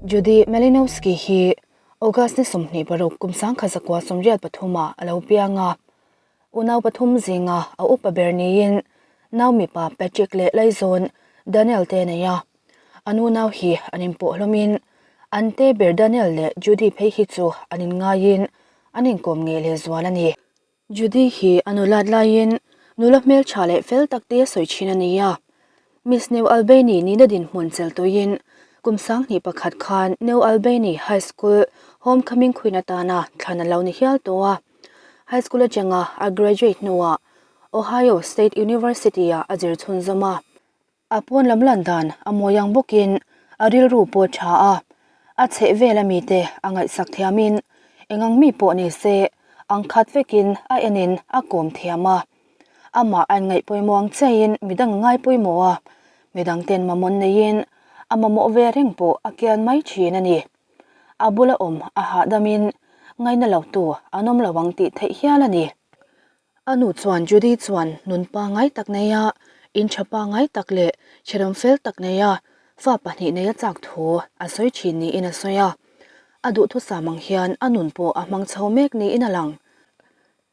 Judy Malinowski hi August ni 26 kum 1983 ah a lo piang a. Unau pathum zinga a upa ber niin nau mipa Patrick leh Laizawn Daniel te a nei a. An unau hi an inpawh hlawmin an te ber Daniel leh Judy phei hi chu an inngaiin an inkawm ngei lehzual a ni. Judy hi a nulat laiin nula hmeltha leh fel tak te sawi thin a ni a. Miss New Albany nihna dinhmun chel tuiin kum 21 khan New Albany High School Homecoming Queen atana thlan a lo ni hial tawh a. High School atanga a graduate hnuah Ohio State University-ah a zir chhunzawm a. A pawn lam lan dan a mawi ang bawkin a rilru pawh tha a, a chheh vel ami te a ngaihsak thiamin eng ang mi pawh ni se ang khat vekin a enin a kawm thiam a. Amah a inngaih pawimawh ang chiahin midang a ngai pawimawh a, midang ten mamawh neiin a mamawh ve reng pawh a kian mai thin a ni. A bula awm a hahdamin ngaina lo tu an awm lo ang tih theih hial a ni. A nu chuan Judy chuan nun pangngai tak nei a, in tha pangngai tak leh thenawm fel tak nei a, fa pahnih nei a chak thu a sawi thin niin a sawi a. A duhthusam ang hian a nun pawh a hmang chho mek niin a lang.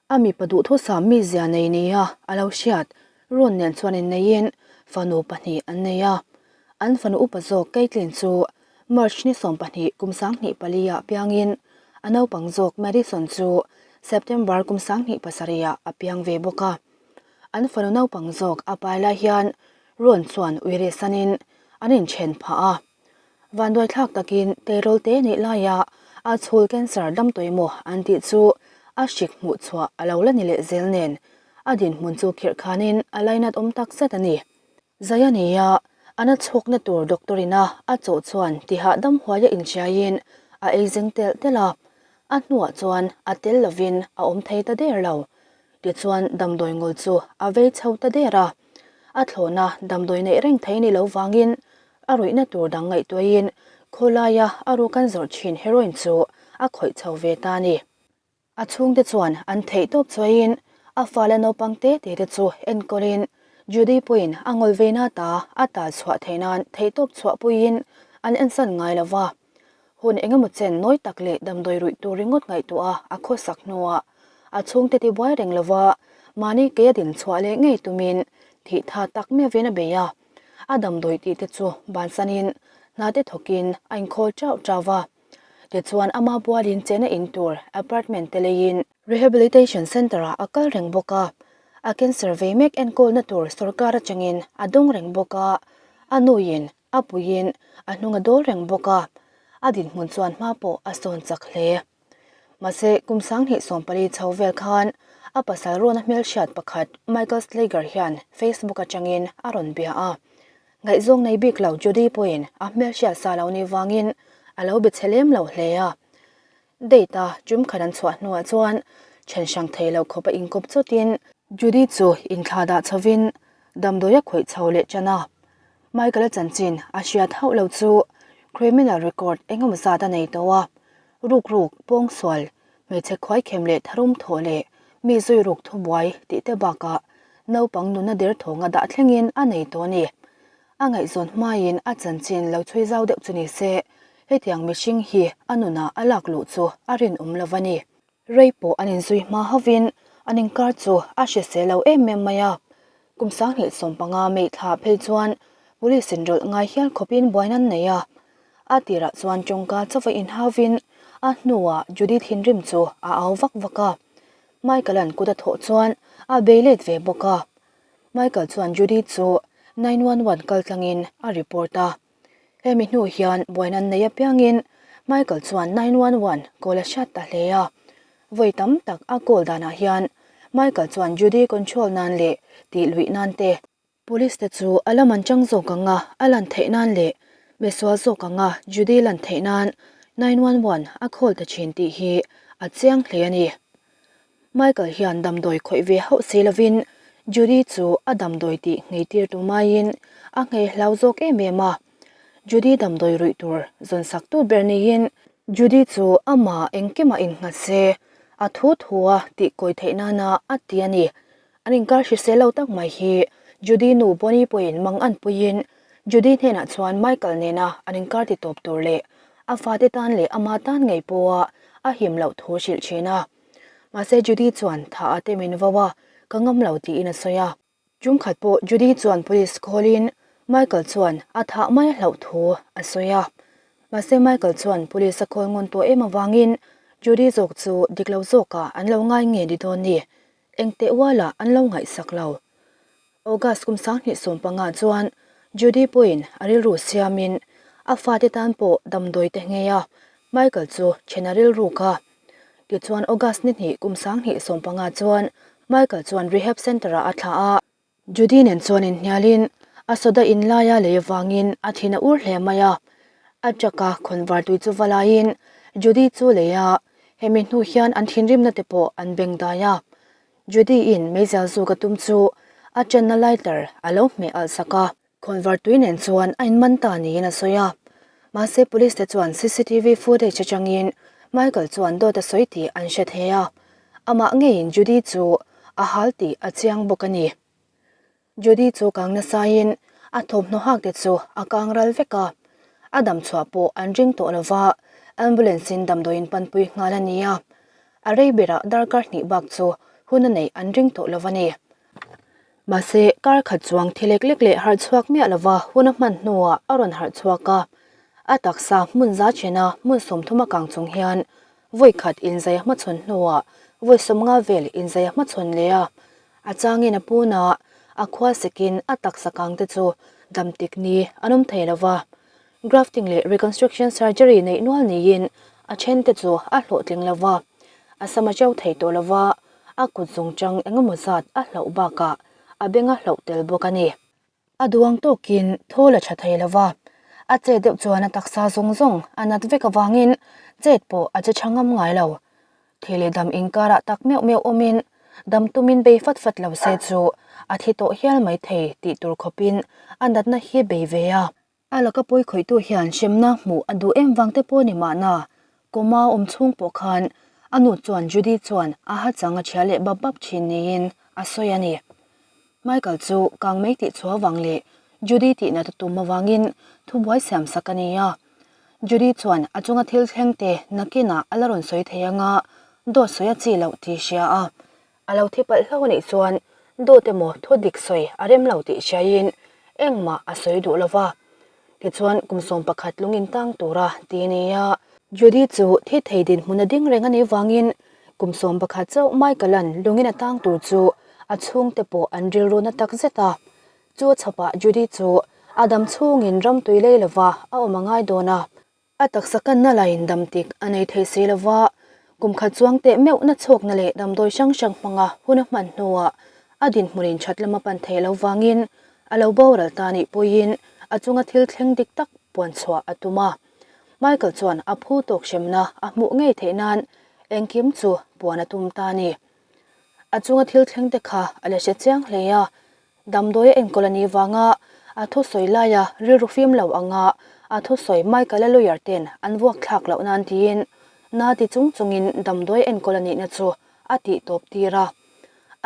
A mipa duhthusam mizia nei nia a lo hriat Ron nen chuan inneiin fanu pahnih an nei a. An fanu upa zawk Caitlin chu March ni 12 kum 2004 ah piangin a naupang zawk Madison chu September kum 2007 ah a piang ve bawk a. An fanu naupang zawk a pai lai hian Ron chuan uire sanin an inthen phah a. Vanduai thlak takin tleirawl te nih laia a chhul cancer dam tawih maw an tih chu a hrik hmuh chhuah a lo la ni leh zel nen a dinhmun chu khirh khanin a lainat awm tak zet a ni. Zai a ni a, a na chhawkna tur doctor ina a chawh chuan tihah dam huai a inhriaiin a ei zing telh telh a, a hnuah chuan a tel lovin a awm thei ta der lo. Tichuan damdawi ngul chu a vei chho ta der a, a thlawhna damdawi neih reng thei ni lo vangin a ruihna tur dang ngaihtuahin khawlaia a rukan zawrh thin heroin chu a khawih chho ve ta a ni. A chhungte chuan an theih tawp chuaiin a fala naupang te te te chu enkawlin Judy pawhin a ngawl ve na ta a tal chhuah theih nan theih tawp chhuah puiin an ensan ngai lo va. Hun engemaw chen nawi tak leh damdawi ruih tur ringawt ngaihtuah a khawsak hnuah a chhungte tibuai reng lo va, mahni kei a din chhuah leh ngei tumin thih tha tak meuhin a bei a. A damdawi tih te chu bansanin hna te thawkin a inkhawl chauh chauh va. Tichuan ama bualin chena in tur apartment te leiin Rehabilitation Centre ah a kal reng bawk a, a cancer vei mek enkawlna tur sorkar atangin a dawng reng bawk a, a nuin a puiin a hnung a dawl reng bawk a, a dinhmun chuan hma pawh a sawn chak hle. Mahse kum 2014 chho vel khan a pasal Rona hmelhriat pakhat Michael Slager hian Facebook atangin a rawn bia a, Ngaihzawng nei bik lo Judy pawhin a hmelhriat sa lo ni vangin a lo be chhe lem lo hle a. Date a tum khat an chhuah hnuah chuan then hrang thei lo khawp a inkawp chawtin Judy chu inthla dah chhovin damdawi a khawih chho leh tan a. Michael-a chanchin a hriat hauh lo chu criminal record engemaw zat a nei tawh a, ruk ruk, pawngsual, hmeichhe khuaikhem leh tharum thawh leh mi zui ruk thubuai tih te bakah naupang nuna derthawnga dah thlengin a nei tawh a ni. A ngaihzawn hmaiin a chanchin lo chhui zau deuh chu ni se, hetiang mihring hi a nunah a lak luh chu a rinawm lo a ni. Rei pawh an inzui hma hovin an inkar chu a hrisel lo em em mai a. Kum 2015 May thla phei chuan police in rawlh ngai hial khawpin buaina an nei a. A tirah chuan tawngka chauva inhauvin a hnuah Judy thinrim chu a au vak vak a. Michael-a'n kut a thawh chuan a bei let ve bawk a. Michael chuan Judy chu 911 kal tlangin a report a. Hemi hnu hian buaina an nei apiangin Michael chuan 911 call a hriat ta hle a. Vawi tam tak a call danah hian Michael chuan Judy control nan leh tih luih nan te, Police te chu a lam an chang zawk ang a, a lan theih nan leh misual zawk ang a Judy lan theih nan 911 a call ta thin tih hi a chiang hle a ni. Michael hian damdawi khawih ve hauh si lovin Judy chu a damdawi tih nghei tir tu maiin a nghei hlau zawk em em a. Judy damdawi ruih tur zawn sak tu ber niin Judy chu amah engkimah innghat se a thu thu a tih kawi theih nana a ti a ni. An inkar hrisel lo tak mai hi Judy nu Bonnie pawhin mang an puiin Judy hnenah chuan Michael nena an inkar ti tawp tur leh a fate tan leh ama tan ngei pawha a him loh thu hrilh thin a. Mahse Judy chuan tha a te min vo a, ka ngam lo tiin a sawi a. Tumkhat pawh Judy chuan police call in Michael chuan a thah mai a hlauh thu a sawi a. Mahse Michael chuan police a call ngun tawh em avangin Judy zawk chu dik lo zawkah an lo ngai nge ni dawn ni, engteh ualah an lo ngaihsak lo. August kum 2015 chuan Judy pawhin a rilru siamin a fate tan pawh damdawi te nghei a, Michael chu then a rilru kha. Tichuan August ni hnih kum 2015 chuan Michael chuan rehab centre ah a thlah a. Judy nen chuan inhnialin a soda in laia lei avangin a thin a ur hle mai a. A truck a khawnvar tui chu va laiin Judy chu lei a, hemi hnu hian an thinrimna te pawh an bengdai a. Judy-in meizial zuk a tum chu a chenna lighter a lo hmeh alh sak a. Khawnvar tui nen chuan a inman ta niin a sawi a. Mahse police te chuan cctv footage atangin Michael chuan dawt a sawi tih an hre thei a. Amah ngeiin Judy chu a hal tih a chiang bawk a ni. Judy chu kang nasain a thawmhnaw hak te chu a kang ral vek a, a dam chhuah pawh an ring tawh lova, ambulance in damdawiin panpui nghal a ni a, a rei berah darkar hnih bak chu hun a neih an ring tawh lo a ni. Mahse, kar khat chuang thi lek lek leh harh chhuak miah lova hun a hman hnuah a rawn harh chhuak a, a taksa hmun za chena hmun 30 a kang chung hian vawi khat inzai a hmachhawn hnuah vawi 50 vel inzai a hmachhawn leh a, A changin a puna a khua sekin a taksa kang te chu dam tik ni an awm thei lo va. Grafting leh reconstruction surgery neih nual niin a then te chu a hlawhtling lo va. A sam a cheu thei tawh lo va, a kut zungchang eng emaw zat a hlauh bakah a beng a hlauh tel bawk a ni. A duang tawkin thawl a tha thei lo va, a chet deuh chuan a taksa zawng zawng a nat vek avangin chet pawh a che tha ngam ngai lo. Thei leh dam inkarah tak meuh meuh awmin dam tumin bei fat fat lo se chu a thi tawh hial mai thei tih tur khawpin a natna hi bei ve a. A laka pawi khawihtu hian hremna hmuh a duh em vang te pawh ni mahna, coma awm chhung pawh khan a nu chuan Judy chuan a ha chang a chhia leh bap bap thin niin a sawi a ni. Michael chu kang mai tih chhuah vang leh Judy tihna ta tum avangin thubuai siam sak a ni a. Judy chuan a chunga thil thleng te nakinah a la rawn sawi thei anga dawt sawi a chi loh tih hria a. A lo thi palh hlauh anih chuan dawt emaw thu dik sawi a rem lo tih hriain engmah a sawi duh lo va. Tichuan kum 11 lung in tang tura ti a ni a. Judy chu thi thei dinhmun a ding reng a nih vangin kum 11 chauh Michael-a'n lungin a tang tur chu a chhungte pawh an rilru na tak zet a. Chu a chhapah Judy chu a dam chhungin ram tui lei lova a awm a ngai dawn a. A taksa kanna laiin dam tik a nei thei si lova, kum khat chuang teh meuhna chhawkna leh damdawi hrang hrang hmanga hun a hman hnuah a dinhmunin that lama pan theih lo vangin a lo boral ta nih pawhin a chunga thil thleng dik tak puan chhuah a tum a. Michael chuan a phu tawk hremna a hmuh ngei theih nan engkim chu puan a tum ta a ni. A chunga thil thleng te kha a la hre chiang hle a, Damdawi a enkawl a nih vanga a thusawi laia rilru fim lo anga a thusawi Michael-a lawyer ten an vuak thlak loh nan tiin na ti chung chungin damdawi a enkawl a nihna chu a tih tawp tir a.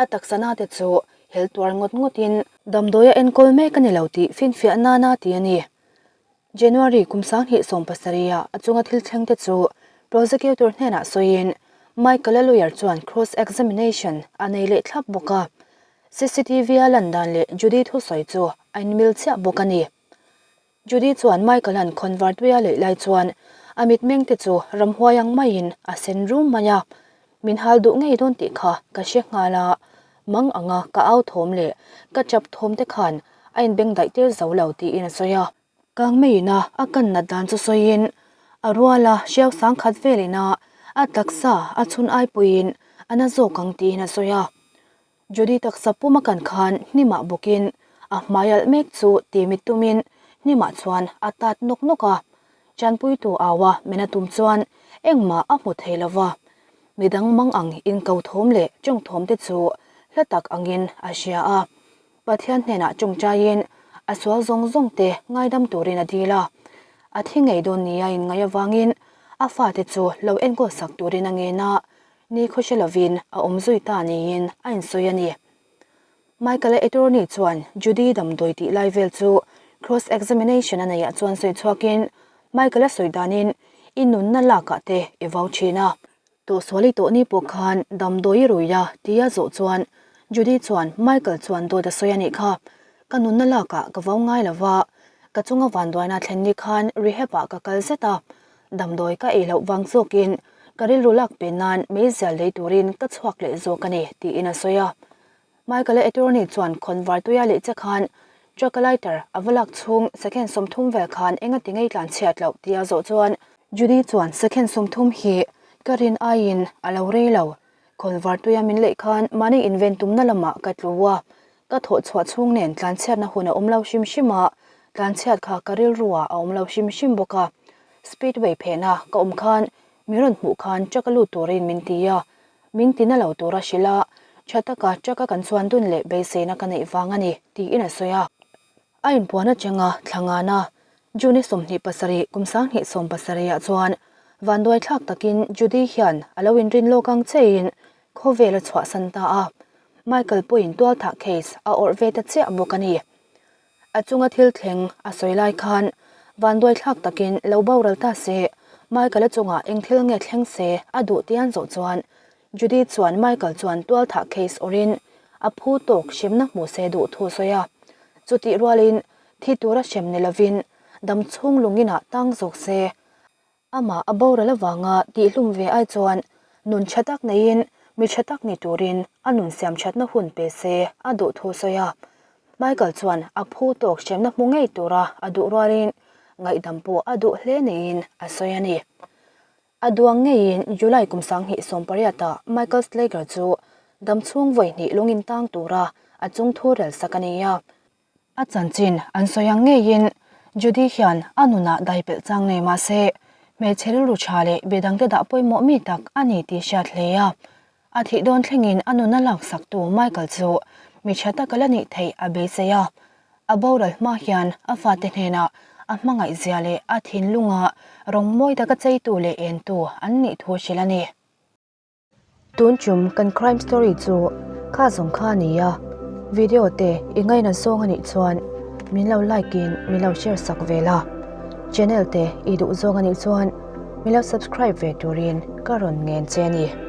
A taksa na te chu hel tuar ngawt ngawtin damdawi a enkawl mek a ni lo tih finfiah nana ti a ni. January kum 2017 ah a chunga thil thleng te chu prosecutor hnenah sawiin Michael-a lawyer chuan cross examination a nei leh thlap bawk a. CCTV a lan dan leh Judy thusawi chu a inmil chiah bawk a ni. Judy chuan Michael-a'n khawnvartui a leih lai chuan a mitmeng te chu ramhuai ang maiin a sen rum mai a, min hal duh ngei dawn tih kha ka hre nghal a, mang anga ka au thawm leh ka chap thawm te khan a inbengdaih tir zo lo tiin a sawi a. Kangmeiin-a a kan nat dan chu sawiin a ruala hriau sang khat velin a a taksa a chhun ai puiin a na zawk ang tiin a sawi a. Judy taksa pum a kan khan hnimah bawkin a hmai alh mek chu ti mit tumin hnimah chuan a tat nawk nawk a. Chanpuitu au a men a tum chuan engmah a hmu thei lo va. Midang mang ang inko thawm leh tawng thawm te chu hla tak angin a hria a. Pathian hnenah tawngtaiin a sual zawng zawng te ngaidam turin a dil a. A thi ngei dawn nia inngaih avangin a fate chu lo enkawl sak turin a ngen a. Ni khaw hre lovin a awm zui ta niin a insawi a ni. Michael-a attorney chuan Judy damdawi tih lai vel chu cross examination a neihah chuan sawi chhuakin Michael-a sawi danin I nunna lakah te i vau thin a. Tawhsual i tawh ni pawh khan damdawi i rui a tia zawh chuan Judy chuan Michael chuan dawt a sawi a nih kha. Ka nunna lakah ka vau ngai lo va, ka chunga vanduaina thlen ni khan rehab ah ka kal zet a, damdawi ka ei loh vang zawkin ka rilru lak pe nan meizial lei turin ka chhuak leh zawk a ni tiin a sawi a. Michael-a attorney chuan khawnvar tuia leh che khan truck-a lighter a va lak chhung second 30 vel khan enga ti ngei tlan chhiat loh tia zawh chuan Judy chuan second 30 hi ka rin aiin a lo rei lo. Khawnvar tuia min leih khan mahni inven tumna lamah ka tlu a, ka thawh chhuah chhung nen tlan chhiatna hun a awm lo hrim hrim a, tlan chhiat kha ka rilruah a awm lo hrim hrim bawk a. Speedway phehna ka awm khan min rawn hmuh khan truck-a lut turin min ti a, Min tina lo tura hrilh a, tha taka truck-a kan chuan dun leh beiseina ka neih vang a ni, tiin a sawi a. A inpuan atanga thla ngana June 27 kum 2017 ah chuan vanduai thlak takin Judy hian a lo inrin lawk ang chein khawvel a chhuahsan ta a, Michael pawhin tualthah case a awrh ve ta chiah bawk a ni. A chunga thil thleng a sawi lai khan vanduai thlak takin lo boral ta se, Michael-a chungah eng thil nge thleng se a duh tian zawh chuan Judy chuan Michael chuan tualthah case awrhin a phu tawk hremna hmu se duh thu a sawi a. Chutih rualin thi tura hrem ni lovin dam chhung lunginah tang zawk se. Amah a boral avanga tihhlum ve ai chuan nun tha tak neiin mi tha tak ni turin a nun siam thatna hun pe se a duh thu sawi a. Michael chuan a phu tawk hremna hmu ngei tura a duh rualin ngaihdam pawh a duh hle niin a sawi a ni. A duang ngeiin July kum 2018 ah Michael Slager chu damchhung vawi hnih lungin tang tura a chungthu rel sak a ni a. A chanchin an sawi ang ngeiin Judy hian a nunah dai pelh chang nei mah se, hmeichhe rilru tha leh be dangte dah pawimawh mi tak a ni tih hriat hle a. A thih dawn thlengin a nuna laksaktu Michael chu mi tha taka la nih theih a beisei a. A boral hma hian a fate hnenah a hmangaihzia leh a thinlunga rawng mawi taka cheitu leh entu an nih thu hrilh a ni. Tun tum kan crime story chu kha zawng kha a ni a, video te i ngaina zawng a nih chuan min lo like in min lo share sak ve la, channel te i duh zawng a nih chuan min lo subscribe ve turin ka rawn ngen che a ni.